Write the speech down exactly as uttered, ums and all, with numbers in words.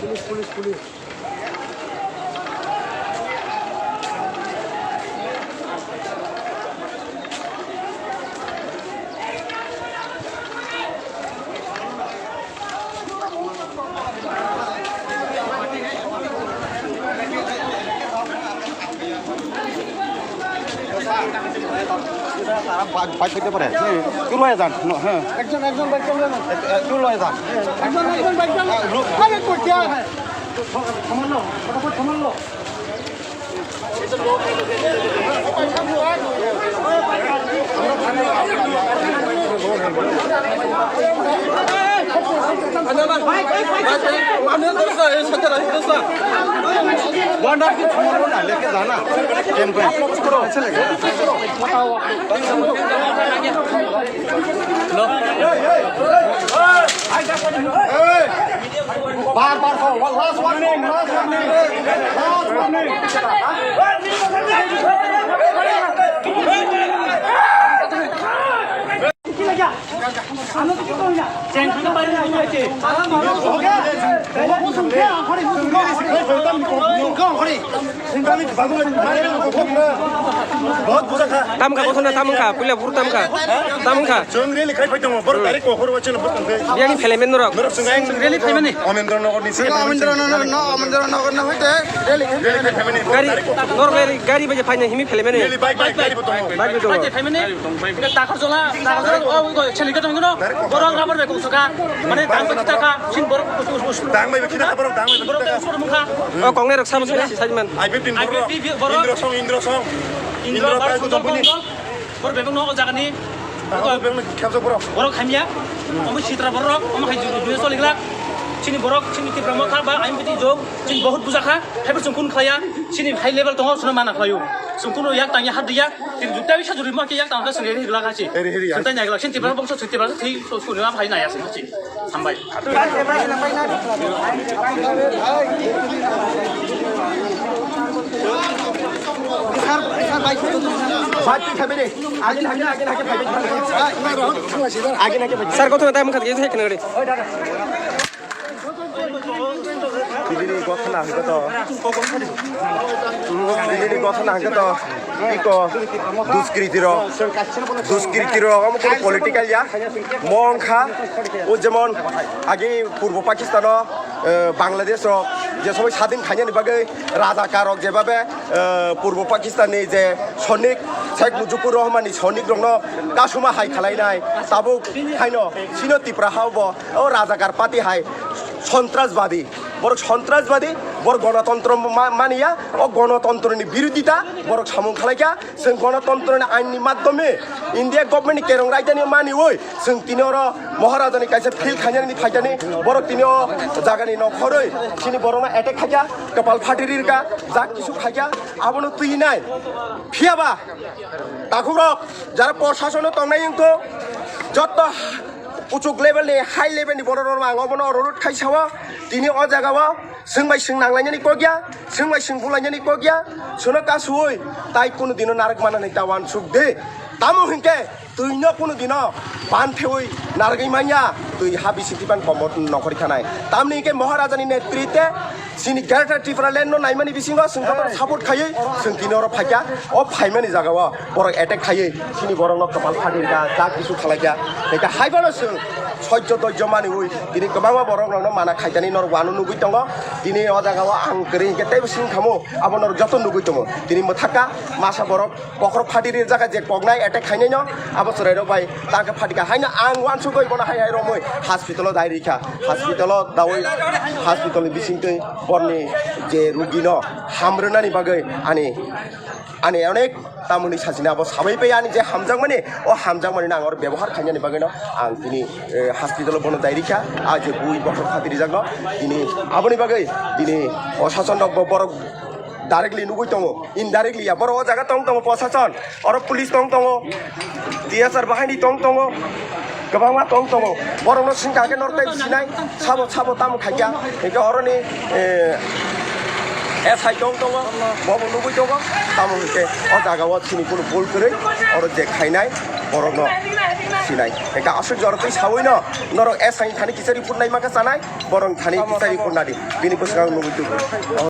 Police, police, police. তারা bike, bike হইতে পারে। তুই লয়ে যান। হ্যাঁ। একজন, একজন বাইক চালান। এ, এ, তুই লয়ে যান। একজন, একজন বাইক চালান। আরে, কই, কে হ্যায়? থামান না, ফটাফট থামান না। बार बार सो, last warning, last warning, last warning। Tamkha, bothona tamkha, puila buru tamkha, tamkha. Chwng rally khai phai tongo, borok direct kokor wa chwng bwskang khe. Biyani phailaimani norok. Norok chwng ayang rally phaimani. Amendra Nagar ni. Amendra Nagar no, Amendra Nagar no hoite rally khai. Rally khai phaimani. Gari, norok gari, gari bai phaina himi phailaimani. Rally bike, bike, gari bo tongo. Bike bo tongo. Bike phaimani. Ida Takarjola, Takarjola, o, o, Chelikat tongo no. Borok rubber bai kongsoka. Mane dang bai kitaka, sin borok. Dang bai kitaka, borok dang bai kitaka. Borok bai mungkha. O kongnai rok samo sini si sajman. Ai bi tin borok. Indra song, Indra song. Indra bai bai kutu buni. Borok bebak no o jagani. Borok bebak no khapjak borok. Borok hamya. Omo sitra borok, omo hai juju juju choliglak. Chini borok, chini Tipra Motha ba M P T jok, chini bahut bujakha. Haibo chwng kun khlaiya. Chini high level tongo, chwngno mana khlaio. Chwng kuno yak tangya hat diya. Chini juta bisa juri ma ke yak tangkha chwng eri glak hachi. Eri, eri, chwng tanya glak, chini Tipra bongso, chini Tipra thwi, so, so, ni ma phai naya chwng hachi. Hambai. Sir, kotho na time khat kisa khnagri. Bini gotha na hwnkhe to, bini gotha na hwnkhe to, iko duskriti rok, duskriti rok, omo kono political ya, mo wngkha, o jemon age Purbo Pakistan o, eh, Bangladesh rok je sobai sadin khainani bagwi rajakar rok jebabe, eh, Purbo Pakistan ni je sonik Sheikh Mujibur Rahman ni sonik rokno kasuma hai khalainai, tabuk haino chino Tipra ha bo o rajakar party hai sontrasbadi, borok sontrasbadi, borok gonotontro ma-, maniya, o gonotontroni birodita borok samung khalaikha. Chwng gonotontroni ainni madhyome India government ni kerong raidani maniwi chwng tini oro Maharajani kaisa field khainani phaikani, borok tini o jagani nokhorwi chini borokno attack khaikha, kwpal phati rirkha, jak kisu khaikha, abono twinai. Phiyaba takhukrok jara prosasono tongnai wngkho, jotto kuchuk level ni, high level ni borok rok ang obono oro road khai sao. Tini o jaga o chwng bai chwng nanglainani kok ya, chwng bai chwng bulainani kok ya, chwngno kasuwi tai kunu dino narwk manani ta uansuk de. Tamo hinkhe twino kunu dino ban phewi narwgwi manya, twi ha bisingtwi ban komor nokhorwi thanai. Tamni hinkhe Maharajani netritwe chini Greater Tipraland no naimani bisingo chwng jotono support khaiwi chwng tini oro phaikha. O phaimani jagao borok attack khaiwi chini borokno kwpal phati rikha, jak kisu khalaikha. Hinkhe haiphano chwng soijo doijo maniwi tini kwbangma borok rokno mana khaitani norok uano nugwi tongo. Tini o jagao ang kwrwi hinkhe teibo sing khamu, abo norok joto nugwi tongo. Tini mwthakha masa borok bokhorok phati rijak je koknai attack khainaino, abo chwrairok bai tangkhe phatikha. Haino ang uansugwi bono hai hai romwi hospital o dai rikha. Hospital o dawi hospital ni bisingtwi borni je rugino hamrwnani bagwi ani, ani onek tamoni sachina abo sabai pai ani je hamjakmani, o hamjakmani no ang oro bebohar khainani bagwino ang tini, eh, hospital o bono dai rikha. A je bui bokhorok phati rijakno tini aboni bagwi tini o sasonrok bo borok directly nugwi tongo, indirectly ya. Borok o jaga tong tongo, prosason, oro police tong tongo, T S R bahaini tong tongo, kwbangma tong tongo. Borokno singkha khe norok tei sinai, sabo, sabo tamo khaikha. Hinkhe oroni, eh, S I tong tongo, bobo nugwi tongo, tamo hwnkhe o jaga o chini kunu bul kwrwi, oro je khainai borokno sinai. Eka aswk jora twi sawi no, norok S I ni thani kisa report nai maka chanai, borok thani kisa report nadi, bini bwskango nugwi tongo.